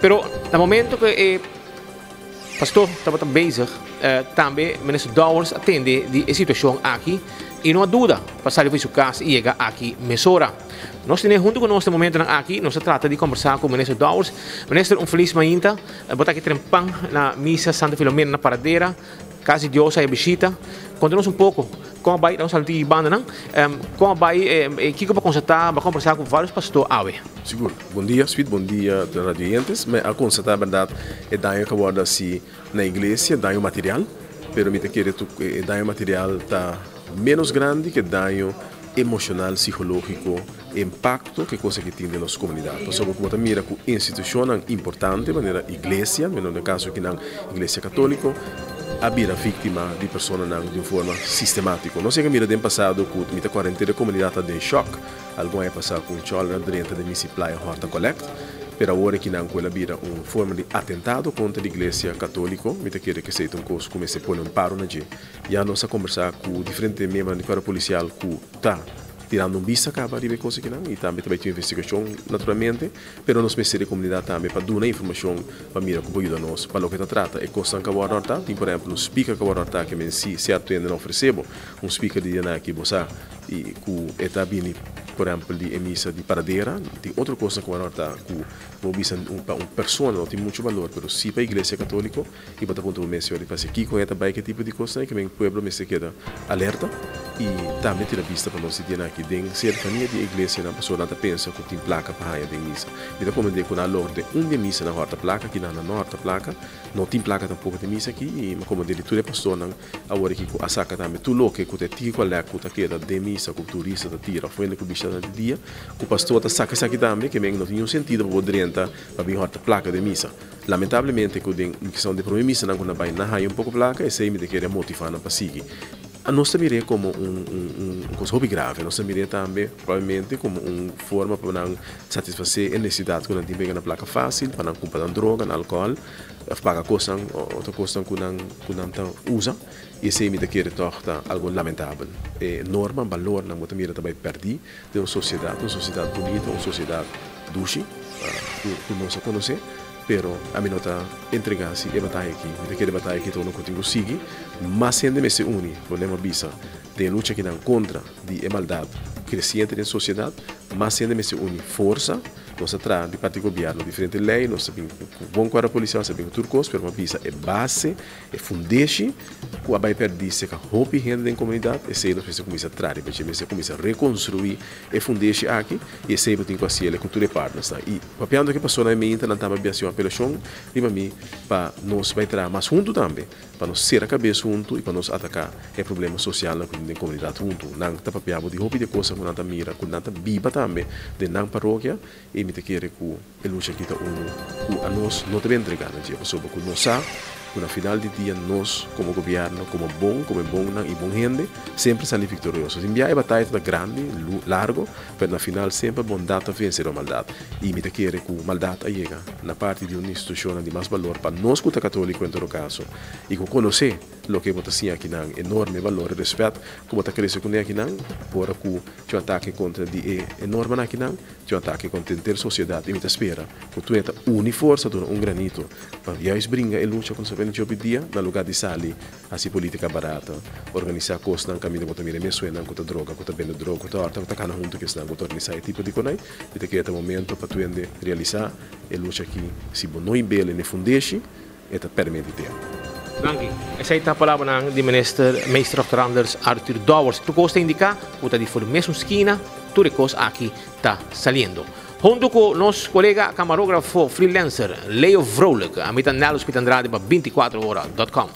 Pero na momento ku e pastor tabata bezig, tambe Minister Dowers a tende di e situashon aki i no a duda pa sali for di su kas i yega aki mesora. Nos tene huntu ku nos na momentonan aki, nos a trata di kombersá ku Minister Dowers. Minister, un felis mainta. Bo ta aki trempan na Misa Santa Filomena na Paradera. Kas di Dios a e bishita. Konta nos un poko kon a bai, nos a di bandanan, kon a bai, kiko bo a konstatá, bo a kombersá ku vários pastor awe. Sigur. Bon dia Sweet, bon dia radio oyentes. Mi a konstatá bèrdat e daño ku a wòrdu hasi na iglesia, daño material, pero mi ta kere tur e daño material ta ménos grandi ku e daño emoshonal, sikológiko, impakto ku e kos aki tin den nos komunidat. Pasobra ku bo ta mira ku institushonnan importante manera iglesia, meno den kaso akinan iglesia katóliko, a bira víktima di personanan di un forma sistemátiko. Nos yega mira den pasado ku mi ta kòrda henter e komunidat ta den shòk algun aña pasá ku un chòler a drenta den misi playa hòrta kòlèkt, pero awor akinan ku el a bira un forma di atentado kontra di iglesia katóliko, mi ta kere ku esei ta un kos ku mester pone un paro na dje. Ya nos a kombersá ku diferente miembronan di kuerpo polisial ku ta tirando un bista kaba riba e kos akinan i tambe ta bai tin investigashon naturalmente, pero nos mester di komunidat tambe pa duna informashon pa mira ku por yuda nos pa loke ta trata e kosnan ku a wòrdu hòrtá. Tin por ehèmpel un speaker ku a wòrdu hòrtá ke men si sierto hende nan ofresé bo un speaker di dianan aki bo sa i ku e ta bini por ehèmpel di e misa di Paradera. Tin otro kosnan ku a wòrdu hòrtá ku bo bisa pa un persona no tin muchu balor pero si pa iglesia katóliko. I bo ta puntra bo mes, Señor, di p'haci kico e ta bay cu e tipo di cosnan? Cu men pueblo mester keda alerta i tambe tira bista pa nos di dianan aki den cercania di e iglesianan, pasobra nan ta pensa cu tin placa pa haya den misa. Mi ta comprende cu nan a logra den un di e misanan horta placa, aki nan no horta placa, no tin placa tampoco den misa aki, i mi a comprende di tur e pastornan awor aki cu a saca tambe tur loke cu ta e tiki cu a lek cu ta keda den misa cu turista ta tira of hende cu bishita nan di dia, cu pastor ta saca esaki tambe, cu men no tin niun sentido pa bo drenta pa bin horta placa den misa. Lamentablemente ku den kisas di prome misanan ku nan bai nan haña un poko plaka, esei mi ta kere motivá nan pa sigui. Nos ta mir'é komo un un kos hopi grave, nos ta mir'é tambe probablemente komo un forma pa nan satisfasé e nesesidat ku nan tin pa gana plaka fásil, pa nan kumpra nan droga, nan alkohòl, òf paga kosnan, otro kosnan ku nan ku nan ta usa. I esei mi ta kere tòg ta algu lamentabel. E norma, balornan bo ta mira ta bai pèrdí den un sosiedat, un sosiedat bunita, un sosiedat dushi ku nos a konosé, pero ami no ta entregá si e bataya aki. Mi ta kere e bataya aki ta unu ku tin ku sigui. Mas hende mester uni, ponemos bisa, den e lucha akinan kontra di e maldat kresiente den sosiedat. Mas hende mester uni forsa. Nos a traha di parti gobièrnu diferente lei, nos a bin ku bon kuerpo polisial, nos a bin ku tur kos, pero mi a bisa e base. E fundeshi ku a bai pèrdí serka hopi hende den komunidat, esei nos mester kuminsá traha riba dje. Mester kuminsá rekonstruí e fundeshi aki i esei bo tin ku hasiel ku tur e partnersnan. I papiando ku e pasonan e meinta nan tambe a hasi un apelashon riba mi pa nos bai traha mas huntu tambe, pa nos sera kabes huntu i pa nos ataká e problema sosialnan ku tin den komunidat huntu. Nan ta papia bo di hopi di e kosnan ku nan ta mira, ku nan ta biba tambe den nan parokia i mi ta kere ku. E lucha aki ta unu ku anos no ta bin entregá na dje, pasobra ku nos sa ku na final di dia nos komo gobièrnu, komo bon, komo e bonnan i bon hende, semper sali viktorioso. Tin bia e bataya ta grandi, largo, pero na final semper bondat ta vense riba maldat. I mi ta kere ku maldat a yega na parti di un institushonnan di mas balor pa nos ku ta katóliko en todo kaso i ku konosé loke bo ta siña akinan, enorme balor i rèspèt ku bo ta krese kuné akinan, ora ku tin un atake kontra di e normanan akinan. Tin un atake kontra henter sosiedat i mi ta spera ku tur e ta uni forsa duna un granito pa juist bringa e lucha ku nos ta bini djobi dia na lugar di sali hasi politika barata, organisá kosnan kaminda bo ta mira e mesuenan ku ta droga, ku ta bende droga, ku ta hòrta, ku ta kana huntu ku esnan ku ta organisá e tipo di konai. Mi ta kere ta momento pa tur hende realisá e lucha aki si bo no hib'el en e fundeshi e ta permiti tempu. Danki. Esei ta palabranan di Minister Meester Dòkter Anders Arthur Dowers. Tur kos ta indiká ku ta di for di mesun skina tur e kos aki ta saliendo. Huntu ku nos kolega kamarógrafo freelancer Leo Vrolijk, ami ta Nello Smit Andrade pa 24 ora dot com.